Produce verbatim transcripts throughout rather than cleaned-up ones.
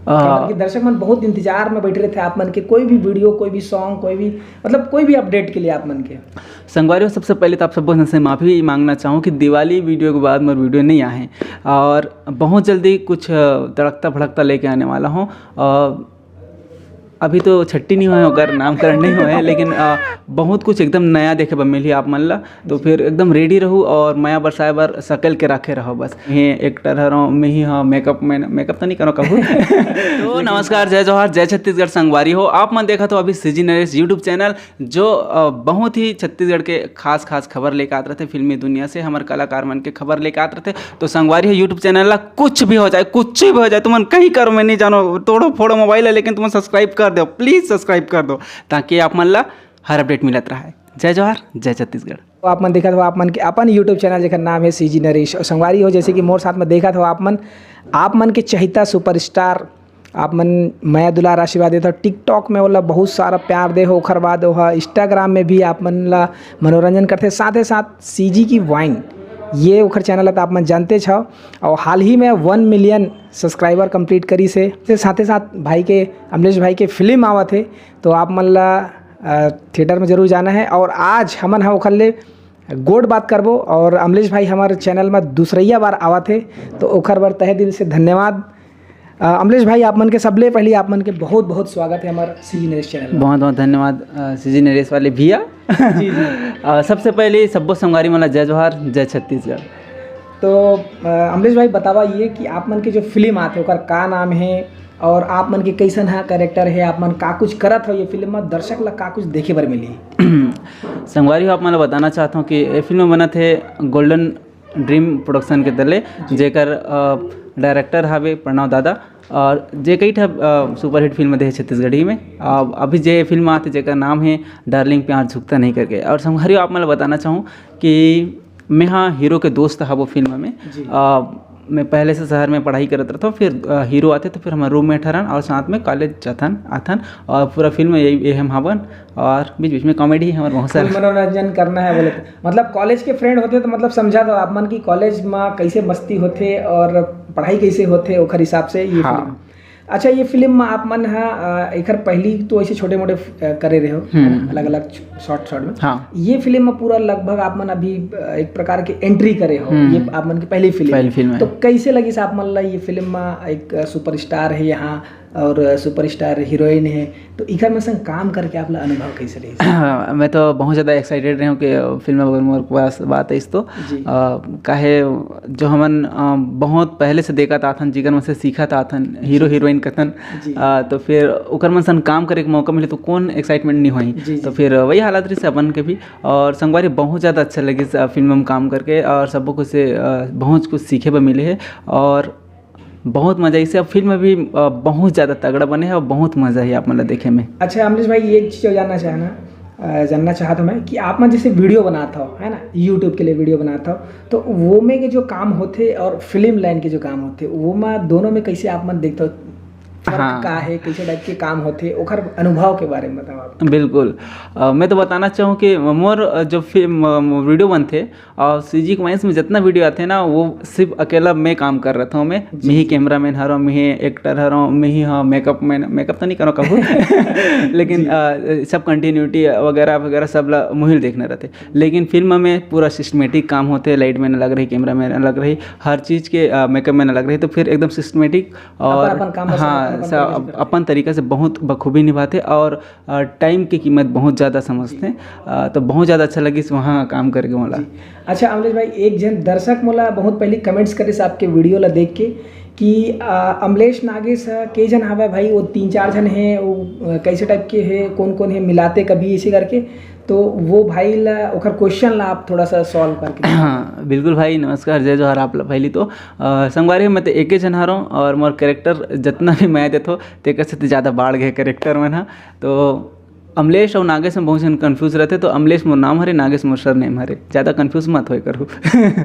काबर कि दर्शक मन बहुत इंतजार में बैठे रहिथे आप मन के कोई भी वीडियो, कोई भी सॉन्ग, कोई भी, मतलब, कोई भी अपडेट के लिए आप मन के। संगवारी हो, सबसे पहले तो आप सबो से माफ़ी मांगना चाहूँ कि दिवाली वीडियो के बाद मोर वीडियो नहीं आए हैं और बहुत जल्दी कुछ, अ, तड़कता भड़कता लेके आने वाला हूँ। अ, अभी तो छट्टी नहीं हुआ है, ओकर नामकरण नहीं हुआ है, लेकिन, अ, बहुत कुछ एकदम नया देखे बर मिलही आप मन ला। तो फिर एकदम रेडी रहू और मया बरसाए बर सकल के रखे रहो बस। ये एक्टर हरो, मैं ही हाँ, मेकअप मैन, मेकअप तो नहीं करो कहूँ। तो नमस्कार, जय जोहार, जय छत्तीसगढ़ संगवारी हो। आप मन देखत हो अभी सीजी नरेश YouTube चैनल, जो, अ, बहुत ही छत्तीसगढ़ के खास खास खबर लेके आत रहथे, फिल्मी दुनिया से हमर कलाकार मन के खबर लेके आत रहथे। तो संगवारी हो, YouTube चैनल ला कुछ भी हो जाए, कुछ भी हो जाए, तुमन कहीं करो, मैं नहीं जानो, तोड़ो फोड़ो मोबाइल है, लेकिन तुमन सब्सक्राइब कर दो, प्लीज सब्सक्राइब कर दो, ताकि आप मन ला हर अपडेट मिलत रहे। जय जोहार, जय छत्तीसगढ़। तो आप मन देखत हो, आप मन के अपन YouTube चैनल, जेकर नाम है सीजी नरेश। और संगवारी हो, जैसे कि मोर साथ में देखत हो आप मन, आप मन के चहिता सुपरस्टार, आप मन मया दुलार आशीर्वाद देत हो, TikTok में ओला बहुत सारा प्यार दे हो, ओखर बाद ओहा Instagram में भी आप मन ला मनोरंजन करथे, साथे साथ सीजी की वाइन, ये ओखर चैनल है, तो आप मन जानते छो। और हाल ही में वन मिलियन सब्सक्राइबर कंप्लीट करी से, से साथे साथ भाई के, अमलेश भाई के फिल्म आवत है, तो आप मन ला, अ, थिएटर में जरूर जाना है। और आज हमन हा ओखर ले गोठ बात करबो और अमलेश भाई हमारे चैनल में दूसरैया बार आवत है, तो ओखर बर तहे दिल से धन्यवाद। अ, अमलेश भाई, आप मन के सबले पहले आप मन के बहुत बहुत स्वागत है हमारे सीजी नरेश चैनल में। बहुत बहुत धन्यवाद, अ, सीजी नरेश वाले भैया। जी, जी। अ, सबसे पहले सब्बो संगवारी मन ला जय जोहार, जय छत्तीसगढ़। तो, अ, अमलेश भाई, बतावा ये कि आप मन के जो फिल्म आथे, ओकर का नाम है और आप मन के कैसन हा कैरेक्टर है, आप मन का कुछ करत हो ये फिल्म में, दर्शक ला का कुछ देखे बर मिली? संगवारी हो, आप मन ला बताना चाहत हूँ कि ये फिल्म बनत है गोल्डन ड्रीम प्रोडक्शन के तले, जी। जेकर, अ, डायरेक्टर हावे प्रणव दादा और जे कई ठा, अ, सुपरहिट फिल्म दे हे छत्तीसगढ़ी में। अ, अभी जे फिल्म आथे जेकर नाम है डार्लिंग प्यार झुकता नहीं करके। और संगवारी हो, आप मन ला बताना चाहूँ कि मैं हाँ हीरो के दोस्त हवो फिल्म में। जी। अ, मैं पहले से शहर में पढ़ाई करत रहथों, फिर, अ, हीरो आथे तो फिर हमर रूममेट हरन और साथ में कॉलेज जाथन आथन और पूरा फिल्म यही, ये हम हवन और बीच बीच में कॉमेडी हमर बहुत सारा। फुल मनोरंजन करना है बोले तो। मतलब कॉलेज के फ्रेंड होथे तो मतलब समझा दो आप मन की कॉलेज में कैसे मस्ती होथे और पढ़ाई कैसे होथे ओखर हिसाब से ये हाँ। फिल्म। अच्छा, ये फिल्म में आप मन हा, अ, एकर पहली तो ऐसे छोटे मोटे, अ, करे रहे हो, हम्म। अलग-अलग छ-, शॉर्ट शॉर्ट में। हाँ। ये फिल्म में पूरा लगभग आप मन अभी, अ, एक प्रकार के एंट्री करे हो, हम्म। ये आप मन की पहली फिल्म पहली है। फिल्म है। तो कैसे लगिस आप मन ला ये फिल्म में एक, अ, सुपरस्टार है यहाँ और, अ, सुपरस्टार हीरोइन है, तो इकर में संग काम करके आप ला अनुभव कैसे रहिस? हाँ, मैं तो बहुत ज़्यादा एक्साइटेड रहे हूँ कि, अ, फिल्म अगर मोर पास बात आइस तो, जी। अ, काहे जो हमन, अ, बहुत पहले से देखत आथन, जिकर मन से सीखत आथन, हीरो जी। हीरोइन कथन, जी। अ, तो फिर ओकर मन सन काम करे के मौका मिले तो कौन एक्साइटमेंट नहीं होही। जी, तो जी। फिर वही हालत रहिस अपन के भी। और संगवारी बहुत ज़्यादा अच्छा लगिस, अ, फिल्म में काम करके और सबो कुछ से, अ, बहुत कुछ सीखे बर मिले है और बहुत मज़ा आइस। अब फिल्म भी, अ, बहुत ज़्यादा तगड़ा बने है और बहुत मज़ा है आप मन ला देखे में। अच्छा अमलेश भाई, एक चीज़ और जानना चाहना, अ, जानना चाहत हूँ मैं कि आप मन जैसे वीडियो बनात हो, है ना, YouTube के लिए वीडियो बनात हो, तो वो में के जो काम होथे और फिल्म लाइन के जो काम होथे, वो में दोनों में कैसे आप मन देखते हो? फर्क हाँ। का है, कैसे टाइप के काम होथे, ओखर अनुभव के बारे में बताओ आप। बिल्कुल। अ, मैं तो बताना चाहूँ कि मोर, अ, जो फिल्म, अ, वीडियो बनथे और सीजी क्वाइंस में जितना वीडियो आथे ना, वो सिर्फ अकेला मैं काम कर रहा था। मैं, जी, मैं ही जी। कैमरामैन हरो, मैं ही एक्टर हरो, मैं ही, हाँ, मेकअप मैन, मेकअप तो नहीं करो कहूँ। लेकिन, जी। अ, सब कंटिन्यूटी वगैरह, वगैरह सब ला मुहिल देखना रहते। लेकिन फिल्म में पूरा सिस्टमेटिक काम होते, लाइट मैन अलग रही, कैमरा मैन अलग रही, हर चीज़ के, अ, मेकअप मैन अलग रही, तो फिर एकदम सिस्टमेटिक और अपन, अपन काम बस हाँ, अपन, अपन सब तरीके से अपन तरीका से बहुत बखूबी निभाते और, अ, टाइम की कीमत बहुत ज़्यादा समझते हैं। अ, तो बहुत ज़्यादा अच्छा लगिस वहाँ काम करके मोला। जी। अच्छा अमलेश भाई, एक झन दर्शक मोला बहुत पहली कमेंट्स करिस आपके वीडियो ला देख के कि, अ, अमलेश नागेश, अ, के झन हावय भाई, वो तीन चार झन हे, वो, अ, कैसे टाइप के हे, कौन कौन हे, मिलाते कभी इसी करके, तो वो भाई ला, ओखर क्वेश्चन ला आप थोड़ा सा सॉल्व करके बताओ। हाँ, बिल्कुल भाई, नमस्कार, जय जोहार आप ला पहली तो। अ, संगवारी हो, मैं तो एके झन हरों और मोर कैरेक्टर जितना भी मैं देथो, तेकर से तो ज़्यादा बाढ़ गए कैरेक्टर मन ह। तो अमलेश और नागेश में बहुत झन कन्फ्यूज रहते, तो अमलेश मोर नाम हरे, नागेश मोर सरनेम हरे, ज़्यादा कन्फ्यूज मत होए करू।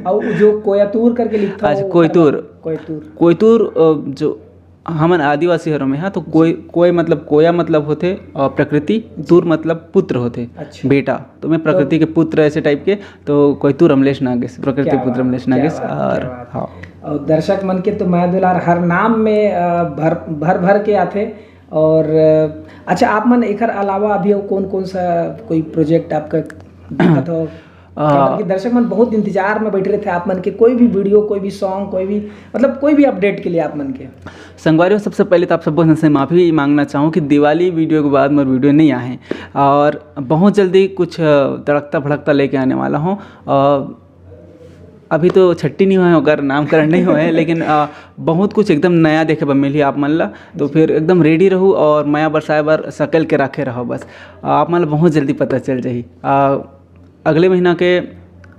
और जो कोयतूर करके लिखता अच्छा, हो, कोयतूर। कोयतूर। कोयतूर, अ, जो हमन आदिवासी हरों में, हाँ, तो कोय, कोय मतलब कोया मतलब होथे, अ, प्रकृति, तूर मतलब पुत्र होथे, अच्छा। बेटा। तो मैं प्रकृति तो के पुत्र ऐसे टाइप के, तो कोयतूर अमलेश नागेश, प्रकृति क्या पुत्र बात, अमलेश क्या नागेश, बात, और क्या बात। हाँ। और दर्शक मन के तो मया दुलार हर नाम में, अ, भर, भर, भर के आथे। और, अ, अच्छा, आप मन एकर अलावा अभी अउ कौन, कौन सा कोई project आपका दिखत हो? अ, काबर कि दर्शक मन बहुत इंतजार में बैठे रहते हैं आप मन के कोई भी video, कोई भी song, कोई भी, मतलब, कोई भी update के लिए आप मन के। संगवारी हो, सबसे पहले तो आप सब से माफ़ी मांगना चाहूँ कि दिवाली video के बाद मोर video नहीं आए हैं, और बहुत जल्दी कुछ, अ, तड़कता भड़कता लेके आने वाला हूँ। अ, अभी तो छट्टी नहीं हुआ है, ओकर नामकरण नहीं हुआ है, लेकिन, अ, बहुत कुछ एकदम नया देखे बर मिलही आप मन ला। तो फिर एकदम ready रहू और मया बरसाए बर सकल के रखे रहो बस। अ, आप मन ला बहुत जल्दी पता चल जाही। अ, अगले महीना के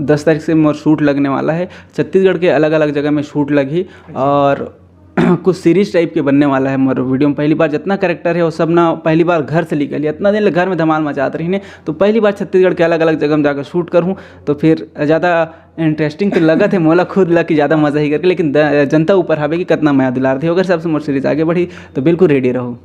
दस तारीख से मोर shoot लगने वाला है। छत्तीसगढ़ के अलग-अलग जगह में shoot लगही और कुछ series type के बनने वाला है मोर video में। पहली बार जितना character है, वो सब ना पहली बार घर से निकली। इतना दिन ले घर में धमाल मचात रहिने, तो पहली बार छत्तीसगढ़ के अलग-अलग जगह में जाकर shoot करहूँ, तो फिर ज़्यादा interesting तो लगत है मोला खुद ला कि ज़्यादा मजा ही करके, लेकिन द-, जनता ऊपर हवे कि कितना मया दुलार थे। अगर सबसे मोर series आगे बढ़ी, तो बिल्कुल ready रहू।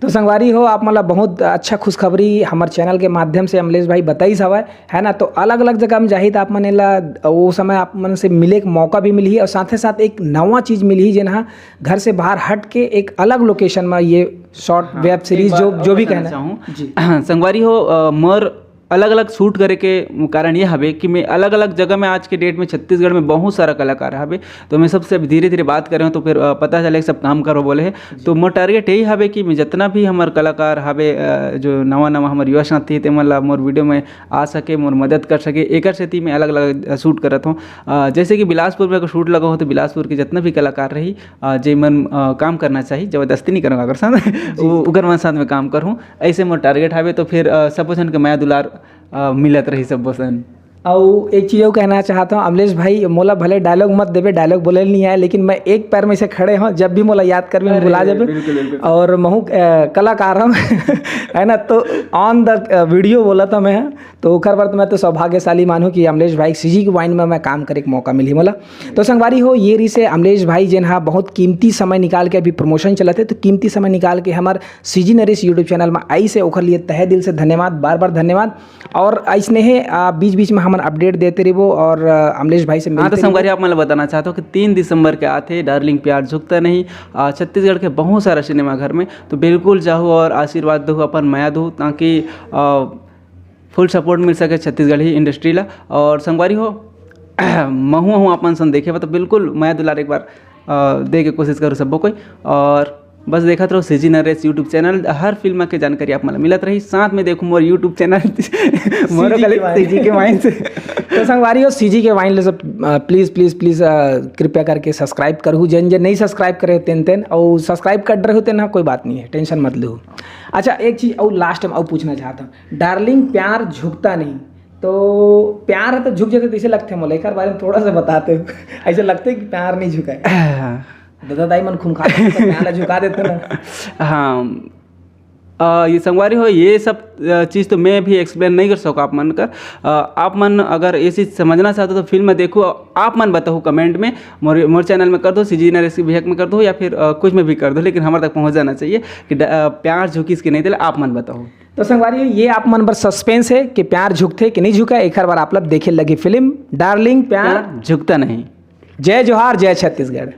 तो संगवारी हो, आप मन ला बहुत अच्छा खुशखबरी हमर channel के माध्यम से अमलेश भाई बताइस हवय, है ना? तो अलग-अलग जगह में जाही, त आप मन ला वो समय आप मन से मिले के मौका भी मिलही और साथे साथ एक नवा चीज़ मिलही, जेन ह घर से बाहर हट के एक अलग location में ये short हाँ, web एक series बात जो, और जो भी बताना कहना चाहूँ। जी। हाँ, संगवारी हो, अ, मोर अलग-अलग shoot करे के कारण ये हवे कि मैं अलग-अलग जगह में, आज के date में छत्तीसगढ़ में बहुत सारा कलाकार हवे, तो मैं सबसे अभी धीरे-धीरे बात करे हूँ, तो फिर, अ, पता चले सब काम करो बोले है। जी। तो मोर target यही हवे कि मैं जितना भी हमर कलाकार हवे, अ, जो नवा-नवा हमर युवा साथी हे, ते मन ला मोर video में आ सके, मोर मदद कर सके, एकर सेती मैं अलग-अलग, अ, shoot करत हूँ। अ, जैसे कि बिलासपुर में अगर shoot लगा हो, तो बिलासपुर के जितना भी कलाकार रही, अ, जे मन, अ, काम करना चाहिए, जबरदस्ती नहीं करूँगा अगर साथ, जी, वो, जी। उकर मन साथ में काम करहूँ। ऐसे मोर target हवे, तो फिर, अ, सबो झन के मया दुलार, अ, मिलत रही सबो झन। अउ एक चीज अउ कहना चाहत हूँ, अमलेश भाई, मोला भले dialogue मत देबे, dialogue बोले नहीं आए, लेकिन मैं एक पैर में से खड़े हूँ, जब भी मोला याद करबे, मैं अरे, भुला जाबे। बिल्कुल, बिल्कुल। और महू, अ, कलाकार हूँ, है ना, तो on the, अ, video बोला था मैं, तो ओकर बर तो मैं तो सौभाग्यशाली मानहूँ कि अमलेश भाई CG के wine में मैं काम करे के मौका मिली मोला। तो संगवारी हो, ये रही से अमलेश भाई, जेन हा बहुत कीमती समय निकाल के, अभी promotion चलत है, तो कीमती समय निकाल के हमर CG नरेश YouTube channel में आई से, ओकर लिए तहे दिल से धन्यवाद, बार बार धन्यवाद। और ऐसने हे, आ, बीच बीच में हमन update देते रहिबो और, आ, अमलेश भाई से हाँ, तो मिलते संगवारी, रहिबो। आप मन ला बताना चाहत हूँ कि तीन दिसंबर के आथे डार्लिंग प्यार झुकता नहीं, आ, छत्तीसगढ़ के बहुत सारा सिनेमा घर में, तो बिल्कुल जाहू और आशीर्वाद दहू, अपन मया दहू, ताकि, आ, full support मिल सके छत्तीसगढ़ी industry ला। और संगवारी हो, महू हूँ अपन सन देखे बा, तो बिल्कुल मया दुलार एक बार, अ, दे के कोशिश करो सबो कोई। और बस देखत रहो CG नरेश YouTube channel, हर फिल्म के जानकारी आप मन ला मिलत रही। साथ में देखो मोर YouTube channel मोरो CG के कले wine। CG के wine से। तो संगवारी हो, CG के wine ले सब, अ, please, please, please, अ, कृपया करके subscribe करहु। जेन जेन नहीं subscribe करे हो तेन तेन, और subscribe कर रहे हो तेन, हाँ, कोई बात नहीं है, tension मत लो। अच्छा, एक चीज और last में और पूछना चाहता हूँ, डार्लिंग प्यार झुकता नहीं, तो प्यार है तो झुक जाते, तो इसे लगते मोला, एकर बारे में थोड़ा सा बताते हो। ऐसे लगते कि प्यार नहीं झुका है। दादा दाई मन खूंखार होते तो प्यार ला झुका देते ना। हाँ, अ, ये संगवारी हो, ये सब, अ, चीज़ तो मैं भी explain नहीं कर सकूँ आप मन कर। अ, आप मन अगर ये चीज़ समझना चाहते हो तो फिल्म देखो, आप मन बताओ comment में, मोर, मोर channel में कर दो, CG नरेश के बिहक में कर दो, या फिर, अ, कुछ में भी कर दो, लेकिन हमारे तक पहुँच जाना चाहिए कि ड-, अ, प्यार झुकिस कि नहीं, तेला आप मन बताओ। तो संगवारी हो, ये आप मन बर suspense है कि प्यार झुकथे कि नहीं झुका, एक बार आप लोग देखे लगी फिल्म डार्लिंग प्यार प्यार झुकता नहीं। जय जोहार, जय छत्तीसगढ़।